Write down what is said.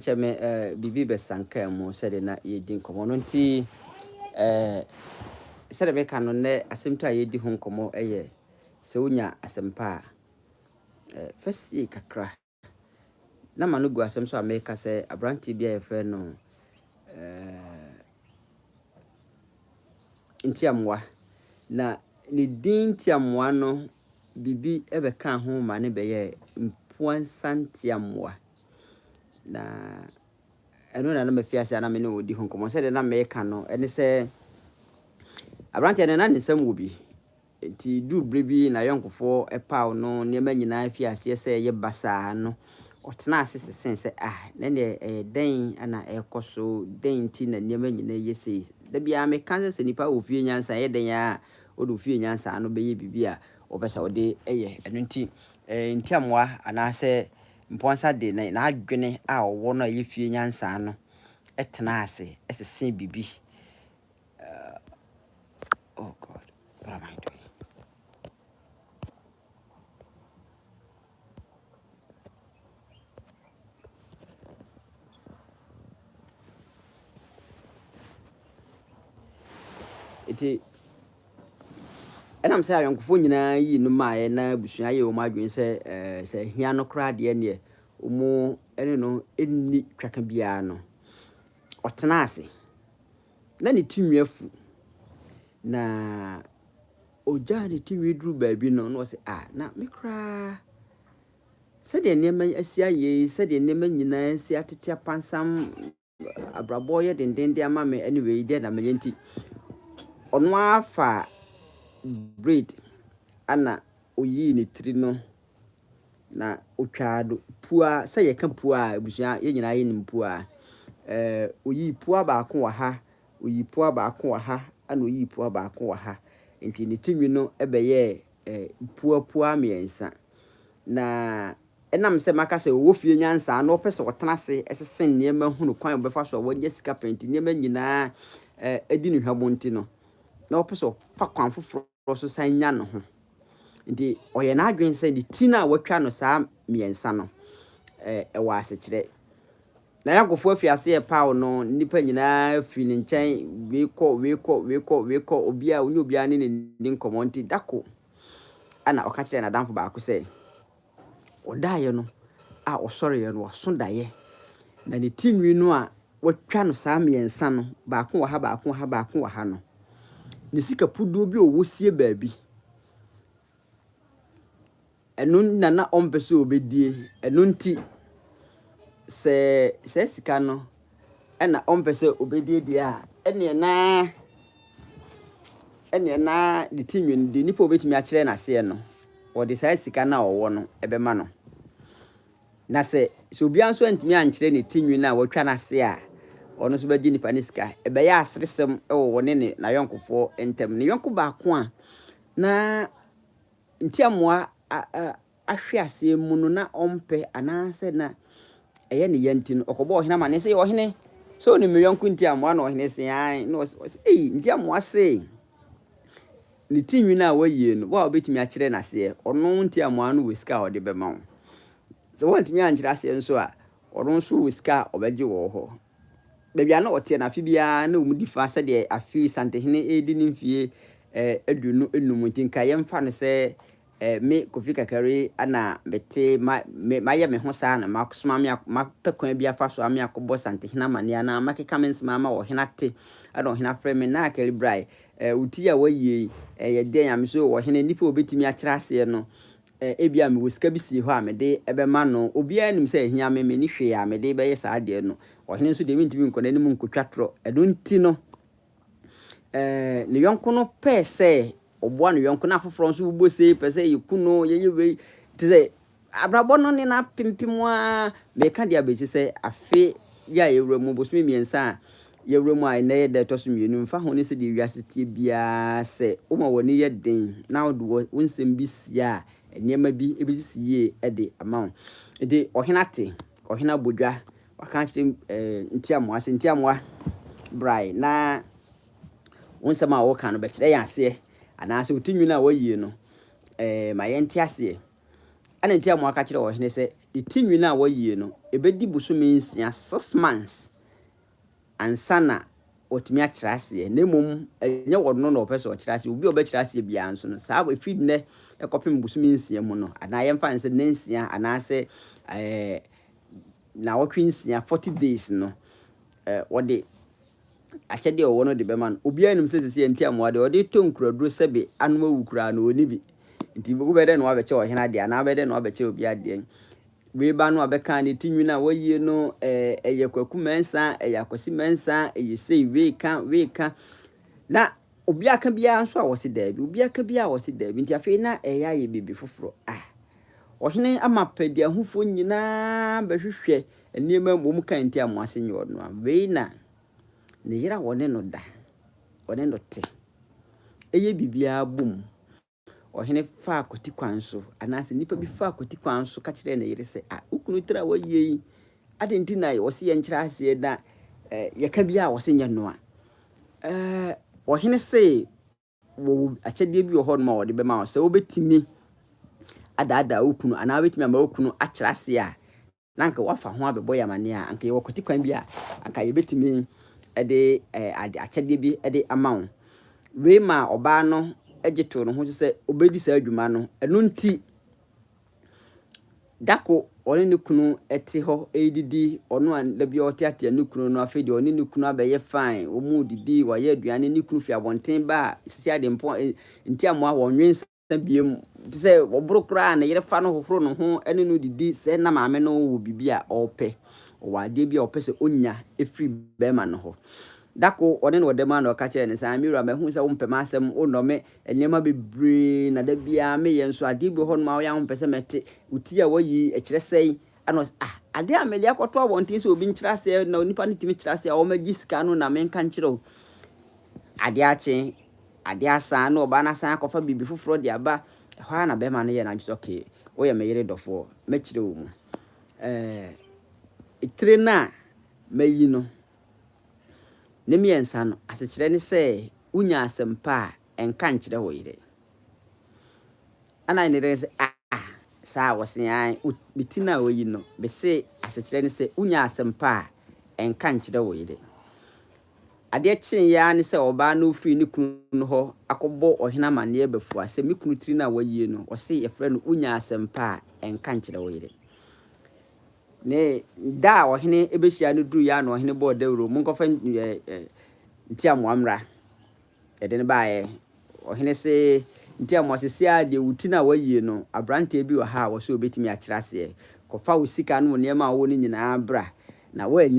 Kyɛ me eh, biribi bɛsankaa mu sɛdeɛ na yɛredi nkɔmmɔ no nti eh, sɛdeɛ meka no nnɛ asɛmti a yɛredi ho nkɔmmɔ yɛ sɛ wonya asɛmpa a eh, fa sie kakra na ma no gu asɛm so a meka sɛ aberanteɛ bi a yɛfrɛ no eh, Ntiamoa na ne din Ntiamoa no biribi bɛkaa ho ma ne bɛyɛɛ Mpuansa Ntiamoa. Na ɛno na na mafi ase a na me ne wɔn di ho nkɔmmɔ. Sɛdeɛ na meka no ɛne sɛ aberanteɛ no na ne nsam wɔ bi. Nti duru berɛ bi n'ayɔnkofoɔ paw no, nneɛma nyinaa fi aseɛ sɛ ɛyɛ basaa no, ɔtenaa ase sesee sɛ, ah, na ɛneɛ ɛyɛ dɛn na ɛrekɔ so? Dɛn nti na nneɛma nyinaa yɛ sei? Da biara meka sɛ sɛ nipa wɔ fie nyansa, ɛyɛ dɛn ara a wode wo fie nyansa no bɛyɛ biribi a wɔpɛ sɛ wode yɛ. Ɛno nti, ntiamoa anaasɛ Mpɔnsa de n'adwene a ɔwɔ no a ɛyɛ fie nyansa no tenaa ase sesee biribi. Uh, oh God, what am I doing? Nti ɛnam sɛ ayɔnkofoɔ nyinaa yii no maeɛ na abusua yɛɛ wɔn adwene sɛ ɛɛ sɛ ahia no koraa deɛ neɛ wɔn ne no nni twaka biara no, ɔtenaa ase. Na ne ti nwi afu. Na ɔgyaa ne ti nwi duru baabi no, na ɔsɛ ah na me koraa sɛdeɛ nneɛma asi ayɛ yi, sɛdeɛ nneɛma nyinaa asi atete apansam abrabɔ yɛ dendenden ama me ɛne wei deɛ na meyɛ nti ɔno ara fa braid ana oyii ne tiri no na otwaa do pua sɛ yɛka pua a abusua yɛn nyinaa yɛnim pua ɛɛ oyii pua baako wɔ ha oyii pua baako wɔ ha ɛna oyii pua baako wɔ ha nti ne ti nwi no ɛbɛyɛɛ ɛɛ pua pua mmiɛnsa na Ɛnam sɛ maka sɛ ɔwɔ fie nyansa na ɔpɛ sɛ ɔtena ase sese nneɛma hunu kwan a ɔbɛfa so a wanya sika pɛ nti nneɛma nyinaa di no hwammɔ nti no, na ɔpɛ sɛ ɔfa kwan foforɔ so san nya ne ho. Nti ɔyɛ n'adwene sɛ ne ti no a watwa no saa mmiɛnsa no, ɛwɔ asekyerɛ. N'ayɔnkofoɔ afi ase repaw no, nnipa nyinaa firi ne nkyɛn, wei kɔ, wei kɔ, wei kɔ, wei kɔ, obiara, ɔne obiara ne no nni nkɔmmɔ. Nti da ko ɛna ɔka kyerɛɛ n'adamfo baako sɛ, Ɔdaeɛ no a ɔsɔreeɛ no, waso daeɛ. Na ne ti nwi no a watwa no saa mmiɛnsa no, baako wɔ ha, baako wɔ ha, baako wɔ ha no, ne sika puduo bi a ɔwɔ sie baabi. Ɛno na na ɔmpɛ sɛ ɔbɛdie. Ɛno nti, sɛ saa sika no na ɔmpɛ sɛ ɔbɛdie deɛ a, ɛnneɛ na ɛnneɛ na ne ti nwi no, deɛ nipa a ɔbɛtumi akyerɛ no aseɛ no, wɔde saa sika no a ɔwɔ no bɛma no. Na sɛ sɛ obiara nso antumi ankyerɛ ne ti nwi no a wɔatwa no ase a, ɔno nso bɛgye nipa no sika. Ɛbɛyɛ aseresɛm wɔ wɔne ne n'ayɔnkofoɔ ntam. Ne yɔnko baako a na ntiamoa ahwe aseɛ mu no na ɔmpɛ anaasɛ na ɛyɛ ne ya nti no, ɔkɔbɔɔ ɔhene amanneɛ sɛ, Ɔhene, sɛ wonim me yɔnko ntiamoa? Na ɔhene se, Aane. Na ɔse, Ei, ntiamoa se ne ti nwi no a wayie no, wo a wobɛtumi akyerɛ no aseɛ, ɔno ntiamoa no wɔ sika a ɔde bɛma wo. Sɛ woantumi ankyerɛ aseɛ nso a, ɔno nso wɔ sika a ɔbɛgye wɔ wo hɔ. Baabi a na ɔteɛ no, afe biara na wɔdi fa sɛdeɛ afe Santehene redi ne mfie 25 nti nka yɛmfa no sɛ Me Kofi Kakari na mete ma me mayɛ me ho saa na masoma me mapɛ kwan bi afa so ame akɔbɔ Santehene amanneɛ anaa makeka me nsɛm ama ɔhene ate ɛna ɔhene afrɛ me na Akari brae eh, wo ti a woayie yi ɛyɛ dɛn a me so ɔhene nipa a obɛtumi akyerɛ aseɛ no eh, ebia mewɔ sika bi sie hɔ a mede ɛbɛma no obiara nim sɛ ahia me menni hwee a mede bɛyɛ saa adeɛ no ɔhene nso deɛ mentumi nkɔ n'anim nkɔtwa torɔ ɛno nti no eh, ne yɔnko no pɛɛ sɛ ɔboa ne yɔnko na afoforɔ nso bobɔ sei pɛ sɛ yɛku no yɛyɛ wei te sɛ abrabɔ no ne no apempem a meka deɛ abɛsi sɛ afe yi a yɛwura mu bosome mmiɛnsa a yɛwura mu a ɛnnɛ yɛ da ɛtɔ so mmienu mfa ho ne sɛdeɛ wiase teɛ biara sɛ woma w'ani yɛ den na wode wo nsɛm bi sie a nneɛma bi ɛbɛsisi yie de ama wo nti ɔhene ate ɔhene abɔ dwa waka akyerɛ eh, ntiamoa sɛ ntiamoa brae na wo nsɛm a woka no bɛkyerɛ yɛn aseɛ anaasɛ wo ti nwini a woayie no eh, ma yɛnte aseɛ. Ɛna ntiamoa ka kyerɛ ɔhene sɛ Ne ti nwi no a wayie no, ɛbɛdi bosome nsia, 6 months, ansa na watumi akyerɛ aseɛ. Na mmom ɛnyɛ ɔno na ɔpɛ sɛ ɔkyerɛ aseɛ. Obi a ɔbɛkyerɛ aseɛ biara nso no, saa ɛfiri nnɛ ɛkɔpem bosome 6 mu no, anaa yɛmfa no sɛ 6 anaasɛ 96, 40 days no, wɔde akyɛdeɛ a ɔwɔ no de bɛma no. Obiara nim sɛ sisi nti amoa deɛ ɔde tɔ nkuraduro sɛbe anom awu koraa no, ɔni bi. Nti wobɛyɛ dɛ na wabɛkyɛ ɔhene adeɛ anaa wobɛyɛ dɛ na wabɛkyɛ obi adeɛ? Wei ba no a bɛka ne ti nwini a wayie no, ɛyɛ Kwaku Mɛnsa, ɛyɛ Akwasi Mɛnsa, ɛyɛ sei, wei ka, wei ka. Na obi aka biara nso a wɔsi daabi, obi aka biara a wɔsi daabi. Nti afei na ɛyɛ ayɛ biribi foforɔ. Ah, ɔhene ama pɛdiahofoɔ nyinaa bɛhwehwɛ nneɛma mu, wɔn ka nti amoa se nyɛ ɔno a. Wei na ne yere a wɔne no da, wɔne no te, ɛyɛ biribiara bom. Ɔhene faa kwati kwan so anaasɛ nnipa bi faa kwati kwan so ka kyerɛɛ ne yere sɛ, ah, wo kunu tiri a wayie yi, ade nti na wɔse yɛnkyerɛ aseɛ na yɛka bi a wɔse nyɛ noa. Ɔhene se wɔwɔ akyɛdeɛ bi wɔ hɔnom a wɔde bɛma wo sɛ wobɛtumi adaadaa wo kunu anaa wobɛtumi ama wo kunu akyerɛ aseɛ a, na anka wafa ho abɛbɔ yɛ amanneɛ a, anka yɛwɔ kwati kwan bi a anka yɛbɛtumi de ade akyɛdeɛ bi de ama wo. Wei ma ɔbaa no gye too ne ho so sɛ ɔbɛdi saa adwuma no. Ɛno nti, dako ɔne ne kunu te hɔ redidi, ɔno a da bi ɔteatea ne kunu no, afei deɛ ɔne ne kunu abɛyɛ fine, wɔn redidi, wɔayɛ aduane, ne kunu fi abɔnten ba a, sisi ade mpo nti amoa wɔnwe nsa biom. Te sɛ wɔboro koraa ne yere fa no hohoro ne ho ne no didi sɛ na maame no wɔ biribi a ɔrepɛ. Ɔwɔ adeɛ bi a ɔpɛ sɛ ɔnya ɛfiri bɛrima no hɔ. Dako ɔne no wɔ dɛm a na ɔka kyerɛɛ no sɛ, "Me wura, mahu sɛ wompɛ m'asɛm, wonnɔ me, nneɛma bebree na da biara meyɛ nso adeɛ bi wɔ hɔnom a woyɛ a wompɛ sɛ mɛte. Wo ti a wayi ɛkyerɛ sɛn?" Ɛna ɔsɛ, "Ah, adeɛ a mede akɔto abɔnten sɛ obi nkyerɛ aseɛ na onipa no tumi kyerɛ aseɛ a wɔmagye sika no na menka nkyerɛ wo." Adeɛ akye, adeɛ asa na ɔbaa no asan akɔfa biribi foforɔ de aba. Ɛhɔ ara na bɛrima no yɛ n'adwene sɛ, okay, woyɛ me yere dɔfoɔ, mɛkyerɛ wo mu. Tire no a mayi no, ne mmiɛnsa no, asekyerɛ ne sɛ wonya asɛmpa a ɛnka nkyerɛ wo yere. Ɛna ne yere sɛ, ah, saa wɔse an me ti no a wayi no, mese asekyerɛ ne sɛ wonya asɛmpa a ɛnka nkyerɛ wo yere. Adeɛ kyeeɛ ara ne sɛ ɔbaa no firi ne kunu no hɔ akɔbɔ ɔhene amanneɛ bɛfua sɛ me kunu tiri no a wayie no, ɔse yɛfrɛ no wonya asɛmpa a ɛnka nkyerɛ wo yere. Ne da a ɔhene bɛhyia no duru yɛ a na ɔhene bɔɔ dawuro, monkɔfa ntiamoa mmra. Yɛde no baeɛ. Ɔhene se ntiamoa sisi a deɛ wo ti no a wayie no, aberanteɛ bi wɔ ha a wɔsɛ obɛtumi akyerɛ aseɛ. Kɔfa wo sika ne wo nneɛma a wɔwɔ no nyinaa bra na woanya.